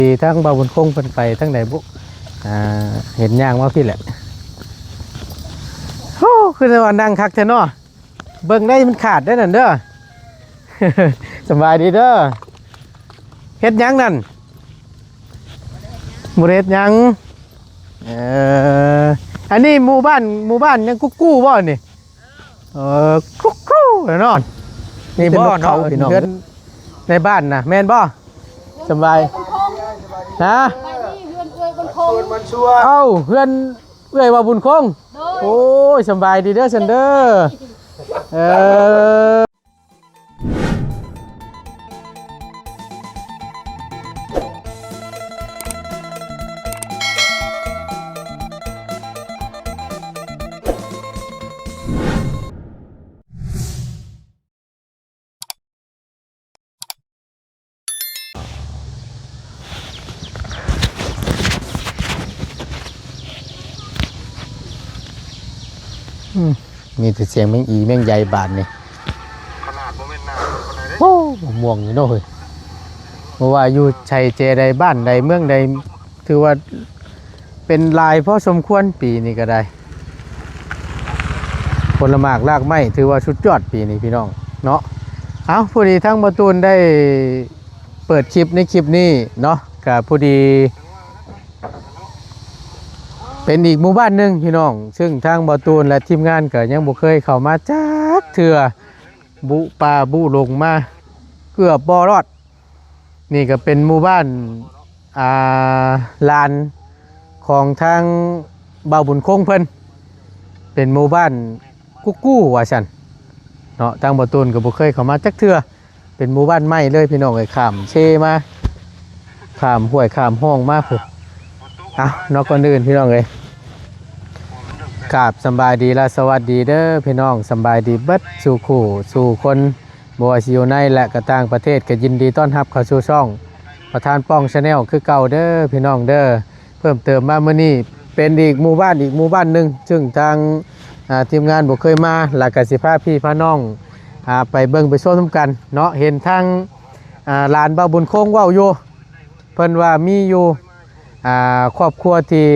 ທີ່ທາງບ່າວບຸນຄົງເພິ່ນໄປທາງໃດບຸ? ອ່າ ເຫັນຍ່າງມາພີ້ແຫຼະ. ໂອ້ ຄືແຕ່ວ່ານັ່ງຄັກແທ້ເນາະ. ເບິ່ງໄດ້ມັນຂາດໄດ້ນັ້ນເດີ. ສະບາຍດີເດີ. ເຮັດຫຍັງນັ້ນ? ບໍ່ໄດ້ເຮັດຫຍັງ. ເອີ ອັນນີ້ໝູ່ບ້ານ ໝູ່ບ້ານຫຍັງ ກຸກກູບໍ່ນີ້? ເອີ ກຸກກູເນາະ. ນີ້ບໍ່ເນາະ ເຮືອນໃນບ້ານນະ ແມ່ນບໍ່? ສະບາຍ ຮະ? ເອົ້າ ເຮືອນເອື້ອຍວ່າບຸນຄົງ. ໂອ້ຍ ສະບາຍດີເດີຊັ້ນເດີ. ເອີ. ອືມ ມີແຕ່ສຽງແມງອີແມງໃຍບາດນີ້. ໂອ້ ໝາກມ່ວງນີ້ເນາະເຮີ້ຍ. ບໍ່ວ່າຢູ່ໃສແຈໃດ ບ້ານໃດ ເມືອງໃດ ຖືວ່າ ເປັນຫຼາຍພໍສົມຄວນປີນີ້ກໍໄດ້. ຜົນລະໝາກລາກໄມ້ຖືວ່າສຸດຍອດປີນີ້ພີ່ນ້ອງເນາະ. ເອົ້າ ພໍດີທາງບ່າວຕູນໄດ້ເປີດຄລິບໃນຄລິບນີ້ເນາະ ກະພໍດີເປັນອີກໝູ່ບ້ານໜຶ່ງພີ່ນ້ອງ ຊຶ່ງທາງບ່າວຕູນ ແລະ ທີມງານກໍຍັງບໍ່ເຄີຍເຂົ້າມາຈັກເທື່ອ. ບຸປ່າບຸລົງມາເກືອບບໍ່ລອດ. ນີ້ກໍເປັນໝູ່ບ້ານ ອ່າ ຫຼານຂອງທາງບ່າວບຸນຄົງເພິ່ນ ເປັນໝູ່ບ້ານກຸກກູວ່າຊັ້ນເນາະ. ທາງບ່າວຕູນກໍບໍ່ເຄີຍເຂົ້າມາຈັກເທື່ອ ເປັນໝູ່ບ້ານໃໝ່ເລີຍພີ່ນ້ອງເອີຍ. ຂ້າມເຊມາ ຂ້າມຫ້ວຍຂ້າມຮ່ອງມາພຸ້ນ. ເອົ້າ ເນາະ ກ່ອນອື່ນພີ່ນ້ອງເອີຍ ກາບສຳບາຍດີ ແລະ ສະຫວັດດີເດີພີ່ນ້ອງ. ສຳບາຍດີເບິດສູ່ຄູ່ສູ່ຄົນ ບໍ່ວ່າຊິຢູ່ໃນ ແລະ ກໍຕ່າງປະເທດ ກໍຍິນດີຕ້ອນຮັບເຂົ້າສູ່ຊ່ອງປະທານປ້ອງ Channel ຄືເກົ່າເດີພີ່ນ້ອງເດີ. ເພີ່ມເຕີມມາມື້ນີ້ເປັນອີກໝູ່ບ້ານອີກໝູ່ບ້ານໜຶ່ງ ຊຶ່ງທາງ ອ່າ ທີມງານບໍ່ເຄີຍມາ ແລ້ວກໍຊິພາພີ່ພານ້ອງ ອ່າ ໄປເບິ່ງໄປຊົມນຳກັນເນາະ. ເຫັນທາງ ອ່າ ຫຼານບ່າວບຸນຄົງເວົ້າຢູ່ ເພິ່ນວ່າມີຢູ່ ອ່າ ຄອບຄົວທີ່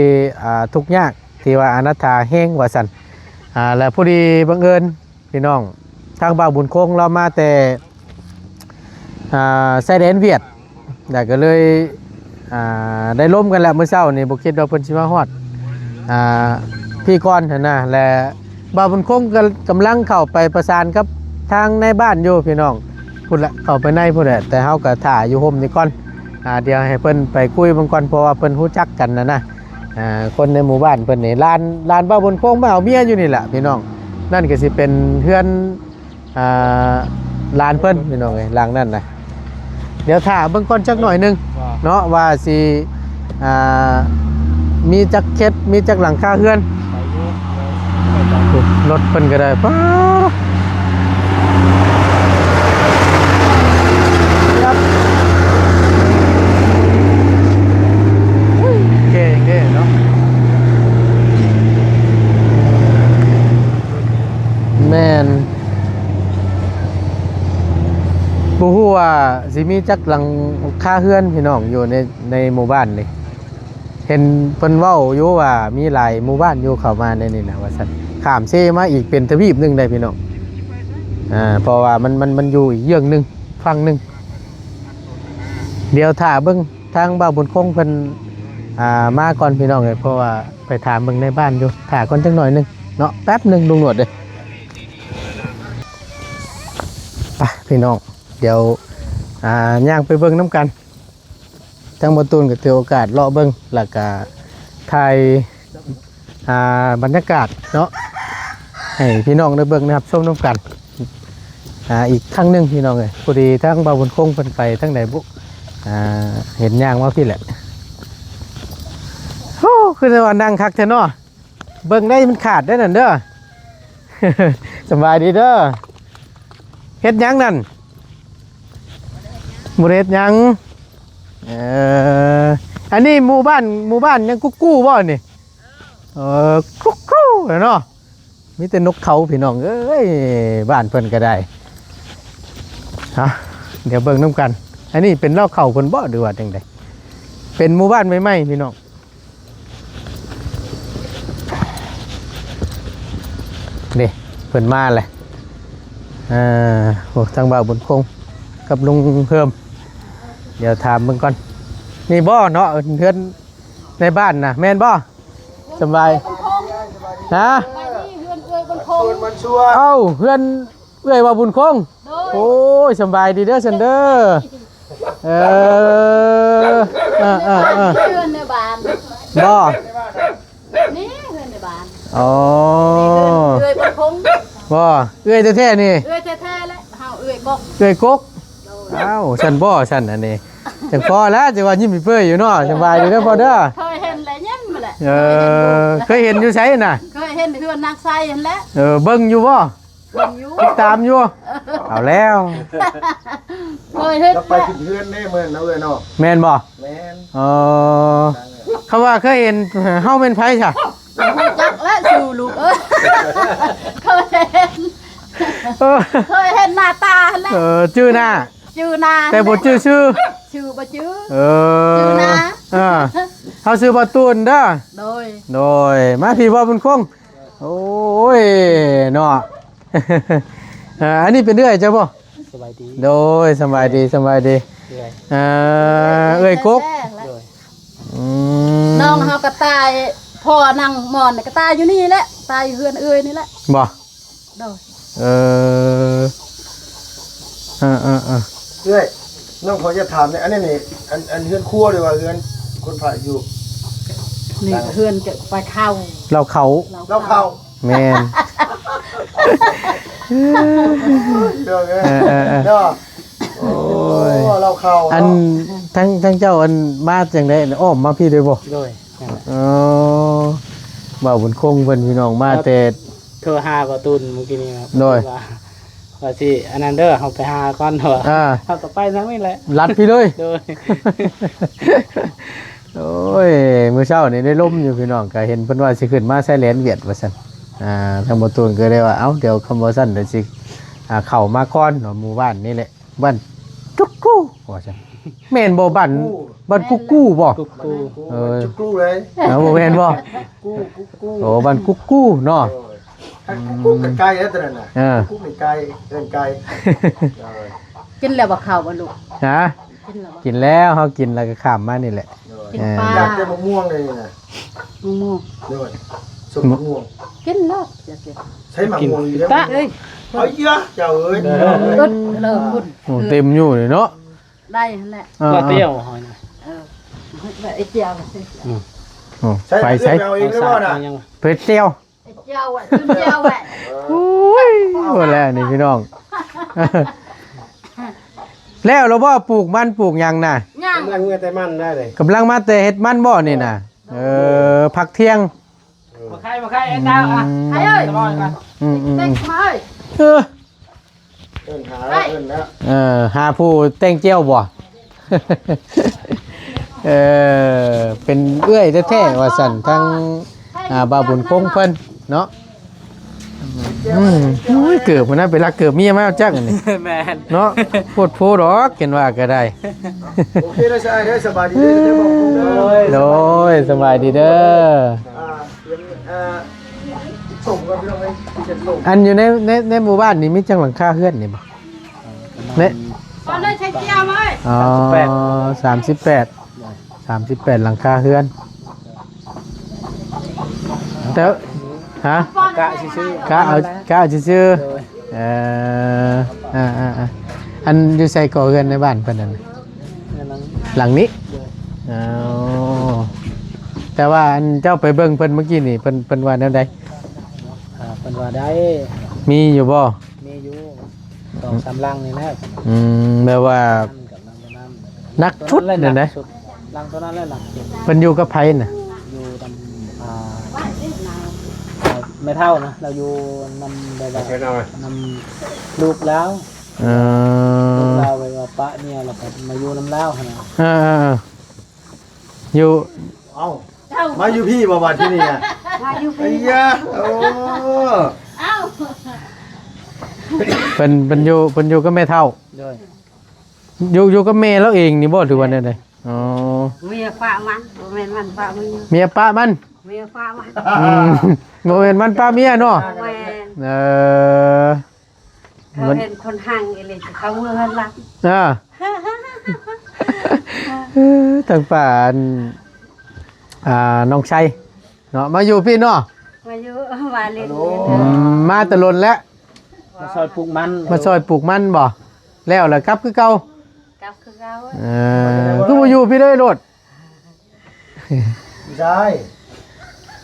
ອ່າ ທຸກຍາກ ທີ່ວ່າອະນາຖາແຮງວ່າຊັ້ນ. ອ່າ ແລະ ພໍດີບັງເອີນ ພີ່ນ້ອງ ທາງບ່າວບຸນຄົງລາວມາແຕ່ ອ່າ ຊາຍແດນຫວຽດ ແລ້ວກໍເລີຍ ອ່າ ໄດ້ລົມກັນແຫຼະ. ມື້ເຊົ້ານີ້ບໍ່ຄິດວ່າເພິ່ນຊິມາຮອດ ອ່າ ພີ້ກ່ອນຫັ້ນນະ ແລະ ບ່າວບຸນຄົງກໍກຳລັງເຂົ້າໄປປະສານກັບທາງນາຍບ້ານຢູ່ພີ່ນ້ອງ ພຸ້ນລະ ເຂົ້າໄປໃນພຸ້ນແຫຼະ. ແຕ່ເຮົາກໍຖ້າຢູ່ຮົ່ມນີ້ກ່ອນ ອ່າ ດຽວໃຫ້ເພິ່ນໄປຄຸຍເບິ່ງກ່ອນ ເພາະວ່າເພິ່ນຮູ້ຈັກກັນນະນະ. ອ່າ ຄົນໃນໝູ່ບ້ານເພິ່ນນີ້ ຫຼານ ຫຼານບ່າວບຸນຄົງມາເອົາເມຍຢູ່ນີ້ແຫຼະພີ່ນ້ອງ. ນັ້ນກໍຊິເປັນເຮືອນ ອ່າ ຫຼານເພິ່ນພີ່ນ້ອງເອີຍ ຫຼັງນັ້ນນະ. ດຽວຖ້າເບິ່ງກ່ອນຈັກໜ້ອຍໜຶ່ງເນາະ ວ່າຊິ ອ່າ ມີຈັກເຂດ ມີຈັກຫຼັງຄາເຮືອນ. ລົດເພິ່ນກໍໄດ້ ປ້າ ເກັ່ງເດ້ເນາະ. ແມ່ນ ບໍ່ຮູ້ວ່າຊິມີຈັກຫຼັງຄາເຮືອນພີ່ນ້ອງ ຢູ່ໃນ ໃນໝູ່ບ້ານນີ້. ເຫັນເພິ່ນເວົ້າຢູ່ວ່າມີຫຼາຍໝູ່ບ້ານຢູ່ເຂົ້າມາໃນນີ້ນະວ່າຊັ້ນ. ຂ້າມເຊມາອີກເປັນທະວີບໜຶ່ງໄດ໋ພີ່ນ້ອງ. ອ່າ ເພາະວ່າມັນ ມັນ ມັນຢູ່ອີກເຍືອງໜຶ່ງ ຝັ່ງໜຶ່ງ. ດຽວຖ້າເບິ່ງທາງບ່າວບຸນຄົງເພິ່ນ ອ່າ ມາກ່ອນພີ່ນ້ອງເອີຍ ເພາະວ່າໄປຖາມເບິ່ງໃນບ້ານຢູ່. ຖ້າກ່ອນຈັກໜ້ອຍໜຶ່ງເນາະ ແປັບໜຶ່ງ ລຸງໜວດເດີ. ໄປພີ່ນ້ອງ ດຽວ ອ່າ ຍ່າງໄປເບິ່ງນຳກັນ. ທາງບ່າວຕູນກໍຖືໂອກາດເລາະເບິ່ງ ແລ້ວກໍຖ່າຍ ອ່າ ບັນຍາກາດເນາະ ໃຫ້ພີ່ນ້ອງໄດ້ເບິ່ງໄດ້ຮັບຊົມນຳກັນ ອ່າ ອີກຄັ້ງໜຶ່ງພີ່ນ້ອງເອີຍ. ພໍດີທາງບ່າວບຸນຄົງເພິ່ນໄປທາງໃດບຸ ອ່າ ເຫັນຍ່າງມາພີ້ແຫຼະ. ໂອ້ ຄືແຕ່ວ່ານັ່ງຄັກແທ້ເນາະ. ເບິ່ງໄດ້ມັນຂາດໄດ້ນັ້ນເດີ. ສະບາຍດີເດີ. ເຮັດຫຍັງນັ້ນ? ບໍ່ໄດ້ເຮັດຫຍັງ. ເອີ ອັນນີ້ໝູ່ບ້ານ ໝູ່ບ້ານຫຍັງ ກຸກກູບໍ່ນີ້? ເອີ ກຸກກູເນາະ. ມີແຕ່ນົກເຂົາພີ່ນ້ອງເອີຍ ບ້ານເພິ່ນກໍໄດ້. ເອົາ ດຽວເບິ່ງນຳກັນ. ອັນນີ້ເປັນເລົ້າເຂົ້າເພິ່ນບໍ່ ຫຼືວ່າຈັ່ງໃດ? ເປັນໝູ່ບ້ານໃໝ່ໆ ພີ່ນ້ອງ ເດ້ ເພິ່ນມາແລ້ວ. ອ່າ ໂອ້ ທາງບ່າວບຸນຄົງກັບລຸງເພີ່ມ ດຽວຖາມເບິ່ງກ່ອນ. ນີ້ບໍ່ເນາະ ເຮືອນໃນບ້ານນະ ແມ່ນບໍ່? ສຳບາຍ ຮະ? ເຮືອນເອື້ອຍບຸນຄົງ ເອົ້າ ເຮືອນ ເອື້ອຍວ່າບຸນຄົງ ໂດຍ ໂອ້ຍ ສຳບາຍດີເດີຊັ້ນເດີ. ເອີ ເອີ ເອີ ເອີ ເຮືອນໃນບ້ານ ບໍ່ ນີ້ເຮືອນໃນບ້ານ ອໍ ນີ້ເຮືອນເອື້ອຍບຸນຄົງ ບໍ່ ເອື້ອຍແທ້ໆ ນີ້ ເອື້ອຍແທ້ໆ ແຫຼະ ເຮົາເອື້ອຍກົກ ເອື້ອຍກົກ ໂດຍ ອ້າວ ຊັ້ນບໍ່ຊັ້ນ ອັນນີ້ ຈັ່ງພໍແລ້ວ ຈັ່ງວ່າຍິ້ມເປີຍຢູ່ເນາະ. ສະບາຍດີເດີພໍ່ເດີ ເຄີຍເຫັນແລ້ວຍິ້ມແຫຼະ ເອີ ເຄີຍເຫັນຢູ່ໃສນະ? ເຄີຍເຫັນເຮືອນນາງໄຊຫັ້ນແຫຼະ ເອີ ເບິ່ງຢູ່ບໍ່? ເບິ່ງຢູ່ ຕິດຕາມຢູ່ ເອົາແລ້ວ ເຄີຍເຫັນ ລາວໄປຂຶ້ນເຮືອນເດ້ມື້ນັ້ນເນາະ ເອື້ອຍເນາະ ແມ່ນບໍ່? ແມ່ນ ເອີ ເຂົາວ່າເຄີຍເຫັນເຮົາແມ່ນໃຜຊະ? ຮູ້ຈັກແລ້ວຊື່ລູກເອີຍ ເຄີຍເຫັນ ເອີ ເຄີຍເຫັນໜ້າຕາຫັ້ນແຫຼະ ເອີ ຈື່ໜ້າ ຈື່ໜ້າ ແຕ່ບໍ່ຈື່ຊື່ ຊື່ບໍ່ຈື່ ເອີ ຈື່ໜ້າ ເອີ ເຮົາຊື່ບ່າວຕູນເດີ ໂດຍ ໂດຍ ມາພີ້ບ່າວບຸນຄົງ ໂອ້ຍ ເນາະ ເອີ ອັນນີ້ເປັນເອື້ອຍເຈົ້າບໍ່? ສະບາຍດີ ໂດຍ ສະບາຍດີ ສະບາຍດີ ເອື້ອຍ ເອີ ເອື້ອຍກົກ ໂດຍ ອືມ ນ້ອງເຮົາກໍຕາຍ ພໍ່ນາງມອນກໍຕາຍຢູ່ນີ້ແຫຼະ ຕາຍຢູ່ເຮືອນເອື້ອຍນີ້ແຫຼະ ບໍ່? ໂດຍ ເອີ ເອີໆໆ ເອື້ອຍ ນ້ອງຂໍຢາກຖາມແດ່ ອັນນີ້ນີ້ ອັນ ອັນເຮືອນຄົວ ຫຼືວ່າເຮືອນຄົນພາກຢູ່? ນີ້ເຮືອນເກັບໄປເຂົ້າ ເລົ່າເຂົ້າ ເລົ່າເຂົ້າ ແມ່ນ ພີ່ນ້ອງເອີຍ ເອີໆໆ ເນາະ ໂອ້ຍ ເລົ່າເຂົ້າ ອັນ ເນາະ ທາງ ທາງເຈົ້າ ອັນ ມາຈັ່ງໃດ ອ້ອມມາພີ້ເລີຍບໍ່? ໂດຍ ນັ້ນແຫຼະ ອໍ ບ່າວບຸນຄົງເພິ່ນ ພີ່ນ້ອງ ມາແຕ່ ໂທຫາບ່າວຕູນມື້ກີ້ນີ້ ໂດຍ ວ່າ ວ່າຊິອັນນັ້ນເດີ ເຮົາໄປຫາກ່ອນ ວ່າ ອ່າ ເຮົາກໍໄປທາງນີ້ແຫຼະ ລັດພີ້ເລີຍ ໂດຍ ໂອ້ຍ ມື້ເຊົ້ານີ້ໄດ້ລົມຢູ່ພີ່ນ້ອງ ກໍເຫັນເພິ່ນວ່າຊິຂຶ້ນມາຊາຍແດນຫວຽດວ່າຊັ້ນ ອ່າ ທາງບ່າວຕູນກໍເລີຍວ່າ ເອົ້າ ດຽວຄຳວ່າຊັ້ນ ດຽວຊິ ອ່າ ເຂົ້າມາກ່ອນເນາະ ໝູ່ບ້ານນີ້ແຫຼະ ບ້ານຈຸກກູ ວ່າຊັ້ນ ແມ່ນບໍ່? ບ້ານ ບ້ານກຸກກູບໍ່? ກຸກກູ ເອີ ຈຸກກູເລີຍ ເອົາ ບໍ່ແມ່ນບໍ່? ກຸກກູ ກຸກກູ ໂອ້ ບ້ານກຸກກູເນາະ ໂດຍ ຄັນກຸກກຸກກໍໄກແລ້ວຕອນນັ້ນນະ ເອີ ກຸກນີ້ໄກ ເອີ້ນໄກ ໂດຍ ກິນແລ້ວບໍ່ເຂົ້າບໍ່ລູກ? ຮະ? ກິນແລ້ວບໍ່? ກິນແລ້ວ ເຮົາກິນແລ້ວກໍຂ້າມມານີ້ແຫຼະ ໂດຍ ກິນ ເອີ ປາ ຢາກແຕ່ໝາກມ່ວງເລີຍນະ ໝາກມ່ວງ ໂດຍ ສົ້ມໝາກມ່ວງ ກິນໂລດ ຢາກກິນ ໃຊ້ໝາກມ່ວງຢູ່ແລ້ວ ເອີຍ ເອົາເຍາະ ເຈົ້າເອີຍ ເອີ ເອີ ພຸ້ນ ໝາກມ່ວງເຕັມຢູ່ນີ້ເນາະ ໄດ້ຫັ້ນແຫຼະ ເອີ ມາຕຽວຫອຍນະ ເອີ ໄອ້ຕຽວ ອືມ ໂອ້ ໃຊ້ ໄປໃສ ເອົາເອງແລ້ວບໍ່ນະ ໄປຕຽວ ໄອ້ຕຽວ ຂຶ້ນຕຽວ ໂອ້ຍ ບໍ່ແລ້ວນີ້ພີ່ນ້ອງ ແລ້ວລະບໍ່? ປູກມັນປູກຫຍັງນະ? ຍັງ ກຳລັງເມື່ອແຕ່ມັນໄດ້ເລີຍ ກຳລັງມາແຕ່ເຮັດມັນບໍ່ນີ້ນະ? ເອີ ພັກທ່ຽງ ມາໄຂ່ ມາໄຂ່ ໄອ້ຕາ ອືມ ອ່ະ ໄຂ່ເອີຍ ອືມໆໆ ເຕັກມາເອີຍ ເອີ ເອີ້ນຫາ ເອີ້ນແລ້ວ ເອີ ຫາຜູ້ແຕ່ງແຈ່ວບໍ່? ເອີ ເປັນເອື້ອຍແທ້ໆ ວ່າຊັ້ນ ທັງ ອ່າ ບ່າວບຸນຄົງເພິ່ນເນາະ ອືມ ໂອ້ຍ ເກີບພຸ້ນນະ ໄປລັກເກີບເມຍມາຈັກອັນນີ້ ແມ່ນ ເນາະ ໂພດໂພດອກ ເຫັນວ່າກໍໄດ້ ໂອເຄເດີ ສະອາຍເດີ ສະບາຍດີເດີ ໂດຍ ສະບາຍດີເດີ ອ່າ ອັນຢູ່ໃນ ໃນ ໃນໝູ່ບ້ານນີ້ມີຈັກຫຼັງຄາເຮືອນນີ້ບໍ່? ເອີ ປະມານ ເນ ຕອນນັ້ນໃຊ້ເຈົ້າເລີຍ ອໍ ສາມສິບແປດ ສາມສິບແປດ ສາມສິບແປດຫຼັງຄາເຮືອນ ແຕ່ ຮະ? ກະຊື່ໆ ກະເອົາ ກະເອົາຊື່ໆ ໂດຍ ເອີ ອ່າໆໆ ອັນຢູ່ໃສກໍເຮືອນໃນບ້ານເພິ່ນນັ້ນ? ເຮືອນຫຼັງ ຫຼັງນີ້ ໂດຍ ອໍ ແຕ່ວ່າອັນເຈົ້າໄປເບິ່ງເພິ່ນມື້ກີ້ນີ້ ເພິ່ນ ເພິ່ນວ່າແນວໃດ? ອ່າ ເພິ່ນວ່າໄດ້ ມີຢູ່ບໍ່? ມີຢູ່ ສອງສາມຫຼັງນີ້ແຫຼະ ອືມ ແບບວ່າ ນັ້ນກັບຫຼັງຕົວນັ້ນ ໜັກສຸດນັ້ນນະ ໜັກສຸດ ຫຼັງຕົວນັ້ນແຫຼະໜັກສຸດ ເພິ່ນຢູ່ກັບໃຜນະ? ຢູ່ນຳ ອ່າ ແມ່ເຖົ້ານະ ລາວຢູ່ນຳ ແບບວ່າ ນຳລູກລາວ ເອີ ລູກລາວ ແບບວ່າປະເມຍ ແລ້ວກໍມາຢູ່ນຳລາວຫັ້ນນະ ເອີໆໆ ຢູ່ ເອົ້າ ເອົ້າ ມາຢູ່ພີ້ບໍ່ ບາດທີ່ນີ້ນະ? ມາຢູ່ພີ້ ໄອ້ຍາ ໂອ້ ເອົ້າ ເພິ່ນ ເພິ່ນຢູ່ ເພິ່ນຢູ່ກັບແມ່ເຖົ້າ ໂດຍ ຢູ່ ຢູ່ກັບແມ່ລາວເອງນີ້ບໍ່ ຫຼືວ່າແນວໃດ? ອໍ ເມຍປະມັນ ບໍ່ແມ່ນມັນປະເມຍ ເມຍປະມັນ ເມຍປະມັນ ອືມ ບໍ່ແມ່ນມັນປະເມຍເນາະ ບໍ່ແມ່ນ ເອີ ເຂົາເຫັນຄົນຮັ່ງອີ່ຫຼີ ເຂົາເມືອເຮືອນຫຼັງ ເອີ ເອີ ທາງປ້າ ອັນ ອ່າ ນ້ອງໄຊເນາະ ມາຢູ່ພີ້ເນາະ ມາຢູ່ ມາຫຼິ້ນ ອືມ ມາແຕ່ດົນແລ້ວ ມາຊ່ອຍປູກມັນ ມາຊ່ອຍປູກມັນບໍ່? ແລ້ວລະກັບຄືເກົ່າ? ກັບຄືເກົ່າ ເອີ ຄືບໍ່ຢູ່ພີ້ເລີຍໂລດ ຜູ້ຊາຍ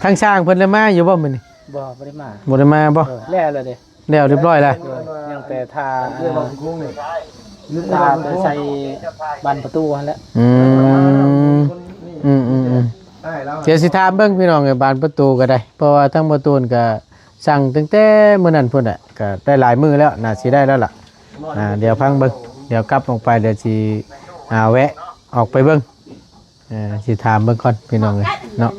ທາງຊ່າງເພິ່ນໄດ້ມາຢູ່ບໍ່ມື້ນີ້? ບໍ່ ບໍ່ໄດ້ມາ ບໍ່ໄດ້ມາບໍ່? ເອີ ແລ້ວແລ້ວເດ້ ແລ້ວຮຽບຮ້ອຍແລ້ວ ເອີ ຍັງແຕ່ຖ້າ ອ່າ ຖ້າໄປໃສ່ບານປະຕູຫັ້ນແຫຼະ ອືມ ອືມໆໆ ດຽວຊິຖາມເບິ່ງພີ່ນ້ອງເອີຍ ບານປະຕູກໍໄດ້ ເພາະວ່າທາງບໍ່ຕູນກໍສັ່ງຕັ້ງແຕ່ມື້ນັ້ນພຸ້ນແຫຼະ ກໍໄດ້ຫຼາຍມື້ແລ້ວ ໜ້າຊິໄດ້ແລ້ວລະ ອ່າ ດຽວຟັງເບິ່ງ ດຽວກັບອອກໄປ ດຽວຊິ ອ່າ ແວະອອກໄປເບິ່ງ ເອີ ຊິຖາມເບິ່ງກ່ອນພີ່ນ້ອງເອີຍເນາະ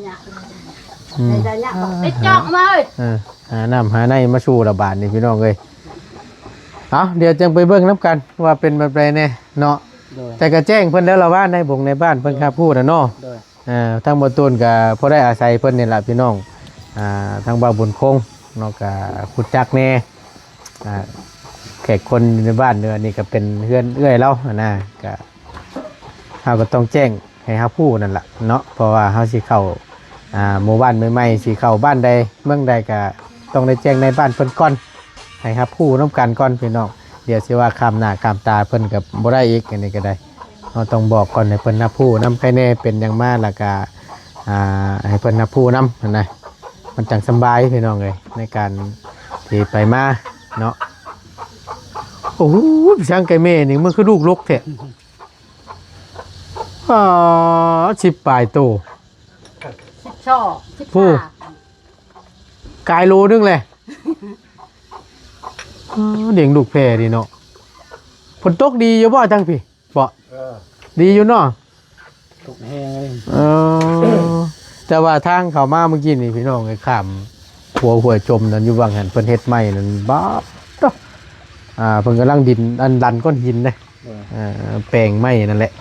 ອືມ ໄດ້ຈອກມາເອີຍ ເອີ ຫານ້ຳຫາໃນມາສູ່ລະບາດນີ້ພີ່ນ້ອງເອີຍ ເອົາ ດຽວຈັ່ງໄປເບິ່ງນຳກັນວ່າເປັນແບບໃດແດ່ເນາະ ໂດຍ ແຕ່ກໍແຈ້ງເພິ່ນແລ້ວລະວ່າໃນບົງໃນບ້ານເພິ່ນ ໂດຍ ຮັບຮູ້ແລ້ວເນາະ ໂດຍ ອ່າ ທາງບໍ່ຕູນກໍພໍໄດ້ອາໄສເພິ່ນນີ້ລະພີ່ນ້ອງ ອ່າ ທາງບ່າວບຸນຄົງເນາະ ກໍຮູ້ຈັກແດ່ ອ່າ ແຂກຄົນຢູ່ໃນບ້ານເດີ ອັນນີ້ກໍເປັນເຮືອນເອື້ອຍລາວຫັ້ນນະ ກໍ ເຮົາກໍຕ້ອງແຈ້ງໃຫ້ຮັບຮູ້ນັ້ນລະເນາະ ເພາະວ່າເຮົາຊິເຂົ້າ ອ່າ ໝູ່ບ້ານໃໝ່ໆ ຊິເຂົ້າບ້ານໃດເມືອງໃດ ກໍຕ້ອງໄດ້ແຈ້ງນາຍບ້ານເພິ່ນກ່ອນ ໃຫ້ຮັບຮູ້ນຳກັນກ່ອນພີ່ນ້ອງ ດຽວຊິວ່າຂ້າມໜ້າຂ້າມຕາເພິ່ນກໍບໍ່ໄດ້ອີກ ອັນນີ້ກໍໄດ້ ເຮົາຕ້ອງບອກກ່ອນໃຫ້ເພິ່ນຮັບຮູ້ນຳ ໃຜແດ່ເປັນຫຍັງມາ ແລ້ວກໍ ອ່າ ໃຫ້ເພິ່ນຮັບຮູ້ນຳຫັ້ນນະ ມັນຈັ່ງສຳບາຍພີ່ນ້ອງເອີຍ ໃນການທີ່ໄປມາເນາະ ໂອ້ໂຫ ຊ່າງໄກ່ແມ່ນີ້ມັນຄືລູກລົກແທ້ ອ່າ ສິບປາຍໂຕ ສິບສອງ ສິບສາມ ກາຍໂລໜຶ່ງແຫຼະ ເອີ ລ້ຽງລູກແພ້ດີເນາະ ຝົນຕົກດີຢູ່ບໍ່ທາງພີ້ ບໍ່ ເອີ ດີຢູ່ເນາະ ຕົກແຮງເລີຍ ເອີ ແຕ່ວ່າທາງເຂົ້າມາມື້ກີ້ນີ້ພີ່ນ້ອງເອີຍ ຂ້າມຫົວຫ້ວຍຈົມນັ້ນ ຢູ່ຫວ່າງຫັ້ນເພິ່ນເຮັດໃໝ່ນັ້ນ ບາດ ອ່າ ເພິ່ນກຳລັງດິນ ອັນ ດັນກ້ອນຫີນເດ້ ເອີ ເອີ ແປງໃໝ່ນັ້ນແຫຼະ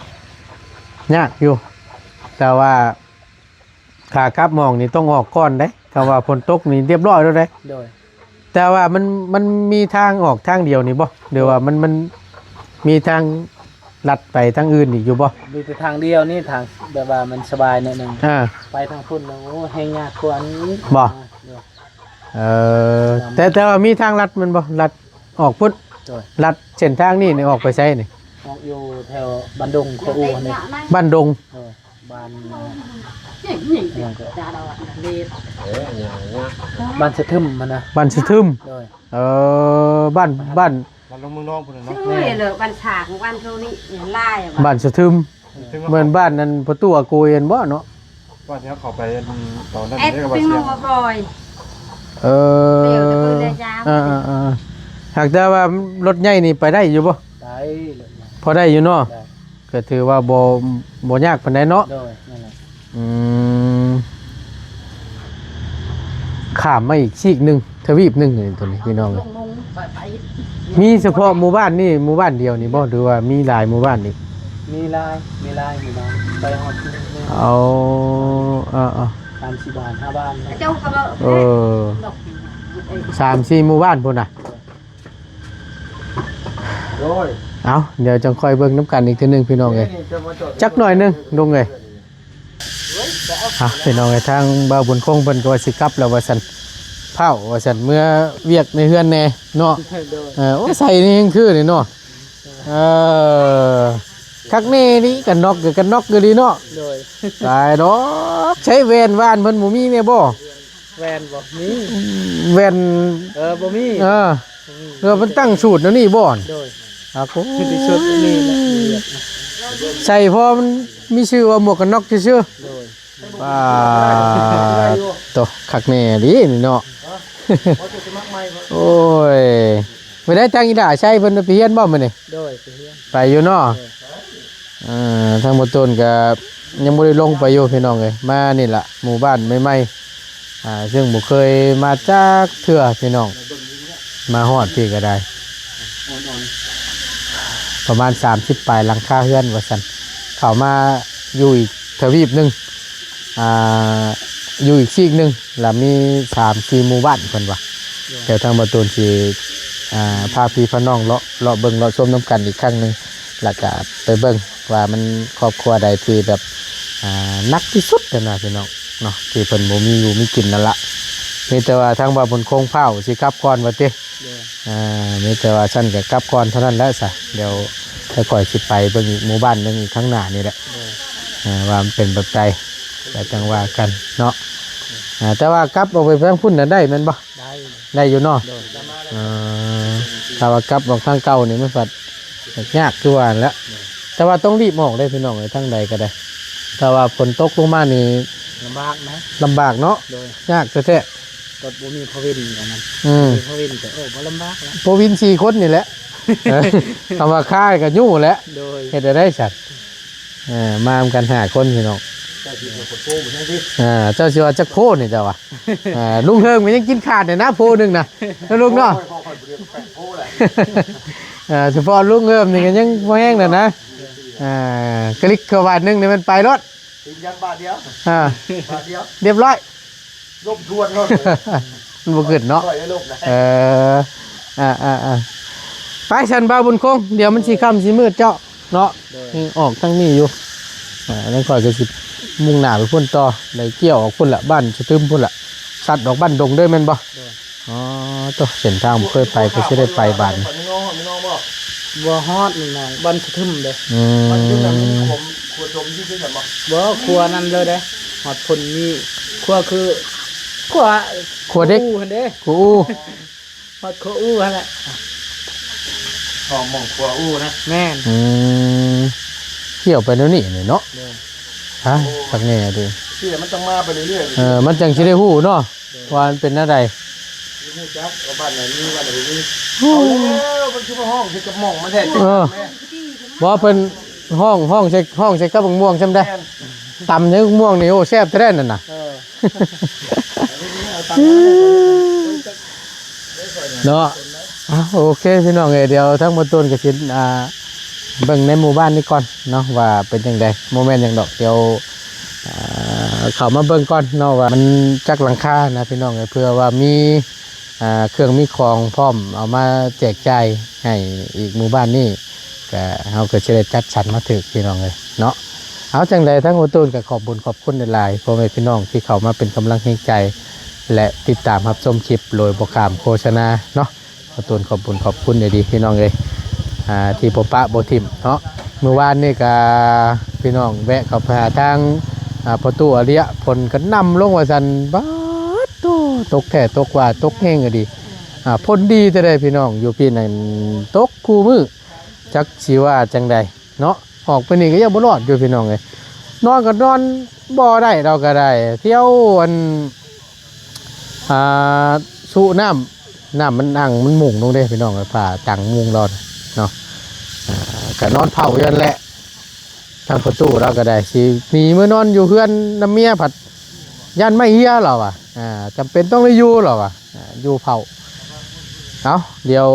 ຍາກຢູ່ ແຕ່ວ່າ ຂາກັບໝ່ອງນີ້ຕ້ອງອອກກ່ອນເດ້ ຄຳວ່າຝົນຕົກນີ້ຮຽບຮ້ອຍໂລດເດ້ ໂດຍ ແຕ່ວ່າມັນ ມັນມີທາງອອກທາງດຽວນີ້ບໍ່ ຫຼືວ່າມັນ ມັນມີທາງລັດໄປທາງອື່ນອີກຢູ່ບໍ່? ມີແຕ່ທາງດຽວນີ້ ທາງແບບວ່າມັນສະບາຍໜ້ອຍໜຶ່ງ ອ່າ ໄປທາງພຸ້ນນະ ໂອ້ ແຮງຍາກກວ່ານີ້ອີກ ບໍ່? ອ່າ ໂດຍ ເອີ ແຕ່ ແຕ່ວ່າມີທາງລັດແມ່ນບໍ່? ລັດອອກພຸ້ນ ໂດຍ ລັດເສັ້ນທາງນີ້ນີ້ອອກໄປໃສນີ້? ອອກຢູ່ແຖວບ້ານດົງ ໂຄອູຫັ້ນເດ້ ບ້ານດົງ ໂດຍ ບ້ານ ອີ່ຫຍັງກໍ ເອີ ຫຍັງຫຍັງ ບ້ານສະທຶມຫັ້ນນະ ບ້ານສະທຶມ ໂດຍ ເອີ ບ້ານ ບ້ານ ບ້ານລົງເມືອງນອງພຸ້ນນະເນາະ ເອີ ແມ່ນ ເລີ ບ້ານສາກ ບ້ານໂທນີ້ຫຼາຍ ບ້ານສະທຶມ ສະທຶມ ແມ່ນບ້ານນັ້ນພໍ່ຕູ້ອາໂກຍຫັ້ນບໍ່ເນາະ ບ້ານທີ່ເຮົາເຂົ້າໄປຕອນນັ້ນ ເອັດ ເດ້ ວ່າ ເປັນ ເສຍ ບໍ່ບໍ່ ເອີ ເອີ ເອີ ຫາກແຕ່ວ່າລົດໃຫຍ່ນີ້ໄປໄດ້ຢູ່ບໍ່? ໄດ້ ພໍໄດ້ຢູ່ເນາະ ໄດ້ ກໍຖືວ່າບໍ່ ບໍ່ຍາກປານໃດເນາະ ໂດຍ ນັ້ນແຫຼະ ອືມ ຂ້າມມາອີກຊີກໜຶ່ງ ທະວີບໜຶ່ງນີ້ ຕົວນີ້ພີ່ນ້ອງເອີຍ ມີສະເພາະໝູ່ບ້ານນີ້ ໝູ່ບ້ານດຽວນີ້ບໍ່ ຫຼືວ່າມີຫຼາຍໝູ່ບ້ານອີກ? ມີຫຼາຍ ມີຫຼາຍໝູ່ບ້ານ ໄປຮອດ ເອົາ ເອົາ ເອົາ ສາມສີ່ບ້ານ ຫ້າບ້ານ ເຈົ້າກໍ ເອີ ສາມສີ່ໝູ່ບ້ານພຸ້ນນະ ໂດຍ ເອົາ ດຽວຈັ່ງຄ່ອຍເບິ່ງນຳກັນອີກເທື່ອໜຶ່ງພີ່ນ້ອງເອີຍ ນີ້ຈະມາຈອດ ຈັກໜ້ອຍໜຶ່ງລຸງເອີຍ ອ່ະ ພີ່ນ້ອງເອີຍ ທາງບ່າວບຸນຄົງເພິ່ນກໍວ່າຊິກັບແລ້ວວ່າຊັ້ນ ພ້າວວ່າຊັ້ນ ເມືອວຽກໃນເຮືອນແດ່ເນາະ ໂດຍ ເອີ ໂອ້ ໃສ່ນີ້ຍັງຄືນີ້ເນາະ ເອີ ຄັກແນ່ນີ້ ກັນນອກ ກັນນອກຢູ່ດີເນາະ ໂດຍ ຕາຍດອກ ໃຊ້ແວ່ນວານເພິ່ນບໍ່ມີແນ່ບໍ່? ແວ່ນບໍ່ມີ ແວ່ນ ເອີ ບໍ່ມີ ເອີ ບໍ່ມີ ເອີ ມັນຕັ້ງສູດແນວນີ້ບໍ່? ໂດຍ ອາໂກ ທີ່ສຸດນີ້ແຫຼະ ໃສ່ພໍມັນມີຊື່ວ່າໝວກກັນນອກຊື່ໆ ໂດຍ ປາດໂຕ ຄັກແນ່ດີນີ້ເນາະ ໂອ້ຍ ໄປໄດ້ທາງອີ່ຫຼ້າໄຊເພິ່ນໄປຮຽນບໍ່ມື້ນີ້? ໂດຍ ໄປຮຽນ ໄປຢູ່ເນາະ ໂດຍ ເອີ ທາງບໍ່ຕົ້ນກໍຍັງບໍ່ໄດ້ລົງໄປຢູ່ພີ່ນ້ອງເອີຍ ມານີ້ລະໝູ່ບ້ານໃໝ່ໆ ອ່າ ເຊິ່ງບໍ່ເຄີຍມາຈັກເທື່ອພີ່ນ້ອງ ມາຮອດພີ້ກໍໄດ້ ປະມານສາມສິບປາຍຫຼັງຄາເຮືອນວ່າຊັ້ນ ເຂົ້າມາ ຢູ່ອີກທະວີບໜຶ່ງ ອ່າ ຢູ່ອີກຊີກໜຶ່ງ ລະມີສາມສີ່ໝູ່ບ້ານເພິ່ນວ່າ. ໂດຍ ແຕ່ທາງບ່າວຕູນຊິ ອ່າ ພາພີ່ພານ້ອງເລາະ ເລາະເບິ່ງເລາະຊົມນຳກັນອີກຄັ້ງໜຶ່ງ ລະກະໄປເບິ່ງວ່າມັນຄອບຄົວໃດທີ່ແບບ ອ່າ ໜັກທີ່ສຸດຫັ້ນນະພີ່ນ້ອງເນາະ ທີ່ເພິ່ນບໍ່ມີຢູ່ມີກິນນັ້ນລະ. ມີແຕ່ວ່າທາງບ່າວບຸນຄົງພ້າວຊິກັບກ່ອນວ່າຕິ. ໂດຍ ອ່າ ມີແຕ່ວ່າຊັ້ນກໍກັບກ່ອນເທົ່ານັ້ນແຫຼະຊະ. ດຽວ ແລ້ວຂ້ອຍຊິໄປເບິ່ງອີກໝູ່ບ້ານໜຶ່ງອີກຂ້າງໜ້ານີ້ແຫຼະ. ໂດຍ ອ່າ ວ່າມັນເປັນແບບໃດ ແລ້ວຈັ່ງວ່າກັນເນາະ. ອ່າ ແຕ່ວ່າກັບອອກໄປທາງພຸ້ນນະໄດ້ແມ່ນບໍ່? ໄດ້ ໄດ້ຢູ່ເນາະ. ໂດຍ ເອີ ຖ້າວ່າກັບອອກທາງເກົ່ານີ້ມັນພັດຍາກຄືວ່າຫັ້ນແຫຼະ. ໂດຍ ແຕ່ວ່າຕ້ອງລີບອອກເດ້ພີ່ນ້ອງເອີຍ ທາງໃດກໍໄດ້. ຖ້າວ່າຝົນຕົກລົງມານີ້ລຳບາກນະ ລຳບາກເນາະ. ໂດຍ ຍາກແທ້ໆ. ລົດບໍ່ມີພະວິນກັນນັ້ນ ອືມ ມີພະວິນກໍ ໂອ້ ບໍ່ລຳບາກລະ ພະວິນສີ່ຄົນນີ້ແຫຼະ. ເອີ ຄຳວ່າຄາກໍຍູ້ແຫຼະ. ໂດຍ ເຮັດໄດ້ໄດ້ຊັ້ນ. ເອີ ມານຳກັນຫ້າຄົນພີ່ນ້ອງ. ເຈົ້າຊິເອົາໂພນຍັງຕິ ອ່າ ເຈົ້າຊິວ່າຈັກໂພນີ້ເຈົ້າວ່າ. ອ່າ ລຸງເຮີງມັນຍັງກິນຂາດແດ່ນະ ໂພໜຶ່ງນະ ເນາະລຸງເນາະ. ໂອ້ຍ ຂອງຂ້ອຍບໍ່ໄດ້ແປດໂພແຫຼະ. ອ່າ ສະເພາະລຸງເຮີງນີ້ກໍຍັງບໍ່ແຮງແລ້ວນະ. ອ່າ ກະລິກເຂົ້າບາດໜຶ່ງນີ້ມັນໄປໂລດ. ຕີນຍັງບາດດຽວ ອ່າ ບາດດຽວ ລຽບຮ້ອຍ ລົມທວນໂລດ. ມັນບໍ່ຂຶ້ນເນາະ ຂ້ອຍໄດ້ລົມນະ. ເອີ ອ່າໆໆ ໄປຊັ້ນບ່າວບຸນຄົງ ດຽວມັນຊິຄ່ຳຊິມືດເຈົ້າເນາະ. ໂດຍ ນີ້ອອກທາງນີ້ຢູ່ ອ່າ ແລ້ວຂ້ອຍກໍຊິມຸ່ງໜ້າໄປພຸ້ນຕໍ່ ໄດ້ກ່ຽວອອກພຸ້ນລະ ບ້ານສະທຶມພຸ້ນລະ ສັດອອກບ້ານດົງເດີແມ່ນບໍ່? ໂດຍ ອໍ ໂຕ ເສັ້ນທາງບໍ່ເຄີຍໄປ ກໍຊິໄດ້ໄປບາດນີ້. ບໍ່ຮອດນີ້ນະ ບ້ານສະທຶມເດ້. ອືມ ບ້ານສະທຶມນະ ມີຂົວ ຂົວຊົມທີ່ຄືກັນບໍ່? ບໍ່ ຂົວນັ້ນເລີຍເດ້ ຮອດພຸ້ນມີຂົວ ຄືຂົວ ຂົວເດັກ ອູ່ຫັ້ນເດ້ ຂົວອູ່. ຮອດຂົວອູ່ຫັ້ນແຫຼະ ຮອດໝ່ອງຂົວອູ່ນະ. ແມ່ນ ອືມ ທ່ຽວໄປແນວນີ້ນີ້ເນາະ. ໂດຍ ຮະ ຄັກແນ່ເດ້ ຊິມັນຕ້ອງມາໄປເລື້ອຍໆ. ເອີ ມັນຈັ່ງຊິໄດ້ຮູ້ເນາະ ໂດຍ ວ່າມັນເປັນແນວໃດ ຊິຮູ້ຈັກວ່າບ້ານໃດມີ ບ້ານໃດບໍ່ມີ. ໂອ້ ເອົາແລ້ວ ມັນຄືມາຮ້ອງໃສ່ກັບໝ່ອງມັນແທ້. ເອີ ບໍ່ ເພິ່ນຮ້ອງ ຮ້ອງໃສ່ ຮ້ອງໃສ່ກັບໝ່ອງຊ່ຳໃດ. ແມ່ນ ຕຳໃສ່ໝ່ອງນີ້ ໂອ້ ແຊບແທ້ນັ້ນນະ. ເອີ ເນາະ. ອ່າ ໂອເຄພີ່ນ້ອງເອີຍ ດຽວທາງບ່າວຕູນກໍຊິ ອ່າ ເບິ່ງໃນໝູ່ບ້ານນີ້ກ່ອນເນາະ ວ່າເປັນຈັ່ງໃດ. ບໍ່ແມ່ນຫຍັງດອກ ດຽວ ອ່າ ເຂົ້າມາເບິ່ງກ່ອນເນາະ ວ່າມັນຈັກຫຼັງຄານະພີ່ນ້ອງເອີຍ ເພື່ອວ່າມີ ອ່າ ເຄື່ອງມີຂອງພ້ອມ ເອົາມາແຈກຈ່າຍໃຫ້ອີກໝູ່ບ້ານນີ້ ກະ ເຮົາກໍຊິໄດ້ຈັດສັນມາຖືກພີ່ນ້ອງເອີຍເນາະ. ເອົາ ຈັ່ງໃດທາງບ່າວຕູນກໍຂອບບຸນຂອບຄຸນຫຼາຍໆ ພໍ່ແມ່ພີ່ນ້ອງທີ່ເຂົ້າມາເປັນກຳລັງແຮງໃຈ ແລະ ຕິດຕາມຮັບຊົມຄລິບໂດຍບໍ່ຂ້າມໂຄສະນາເນາະ. ບ່າວຕູນຂອບບຸນຂອບຄຸນອີ່ຫຼີພີ່ນ້ອງເອີຍ ອ່າ ທີ່ບໍ່ປະບໍ່ຖິ້ມເນາະ. ມື້ວານນີ້ກໍພີ່ນ້ອງແວະເຂົ້າໄປຫາທາງ ອ່າ ພໍ່ຕູ້ອາເລຍ ຝົນກະໜ່ຳລົງວ່າຊັ້ນ. ບາດໂທ້ ຕົກແທ້ຕົກວ່າ ຕົກແຮງອີ່ຫຼີ. ອ່າ ຝົນດີແທ້ເດ້ພີ່ນ້ອງ ຢູ່ພີ້ນັ້ນຕົກຄູ່ມື້ ຈັກຊິວ່າຈັ່ງໃດເນາະ. ອອກໄປນີ້ກໍຍັງບໍ່ລອດຢູ່ພີ່ນ້ອງເອີຍ ນອນກໍນອນບໍ່ໄດ້ ເຮົາກໍໄດ້ທ່ຽວ ອັນ ອ່າ ຊຸນ້ຳ ນ້ຳມັນອັ່ງມັນມຸ່ງລົງເດ້ພີ່ນ້ອງເອີຍ ຜ້າຕັ່ງມຸງລອດເນາະ. ອ່າ ກໍນອນເຝົ້າຢູ່ຫັ້ນແຫຼະ ທາງພໍ່ຕູ້ລາວກໍໄດ້ ຊິໜີເມືອນອນຢູ່ເຮືອນນຳເມຍ ພັດຢ້ານໄມ້ເຮຍລາວວ່າ. ອ່າ ຈຳເປັນຕ້ອງໄດ້ຢູ່ລາວວ່າ ອ່າ ຢູ່ເຝົ້າ. ເອົາ ດຽວ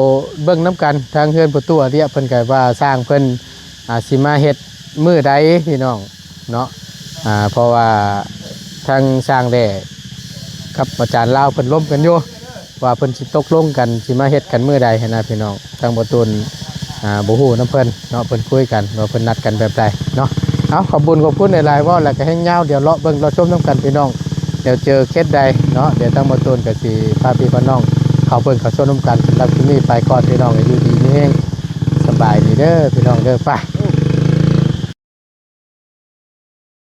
ເບິ່ງນຳກັນ ທາງເຮືອນພໍ່ຕູ້ອາເລຍ ເພິ່ນກໍວ່າຊ່າງເພິ່ນ ອ່າ ຊິມາເຮັດມື້ໃດພີ່ນ້ອງເນາະ. ອ່າ ເພາະວ່າທາງຊ່າງແດ່ກັບອາຈານລາວເພິ່ນລົມກັນຢູ່ ວ່າເພິ່ນຊິຕົກລົງກັນ ຊິມາເຮັດກັນມື້ໃດຫັ້ນນະພີ່ນ້ອງ. ທາງບ່າວຕູນ ອ່າ ບໍ່ຮູ້ນຳເພິ່ນເນາະ ເພິ່ນຄຸຍກັນວ່າເພິ່ນນັດກັນແບບໃດເນາະ. ເອົາ ຂອບບຸນຂອບຄຸນຫຼາຍໆ ເວົ້າແລ້ວກໍແຮງຍາວ ດຽວເລາະເບິ່ງເລາະຊົມນຳກັນພີ່ນ້ອງ ແລ້ວເຈີເຂດໃດເນາະ ດຽວທາງບ່າວຕູນກໍຊິພາພີ່ພານ້ອງເຂົ້າເບິ່ງເຂົ້າຊົມນຳກັນ. ສຳລັບຄລິບນີ້ໄປກ່ອນພີ່ນ້ອງ ຢູ່ດີມີແຮງ ສະບາຍດີເດີພີ່ນ້ອງເດີ. ໄປ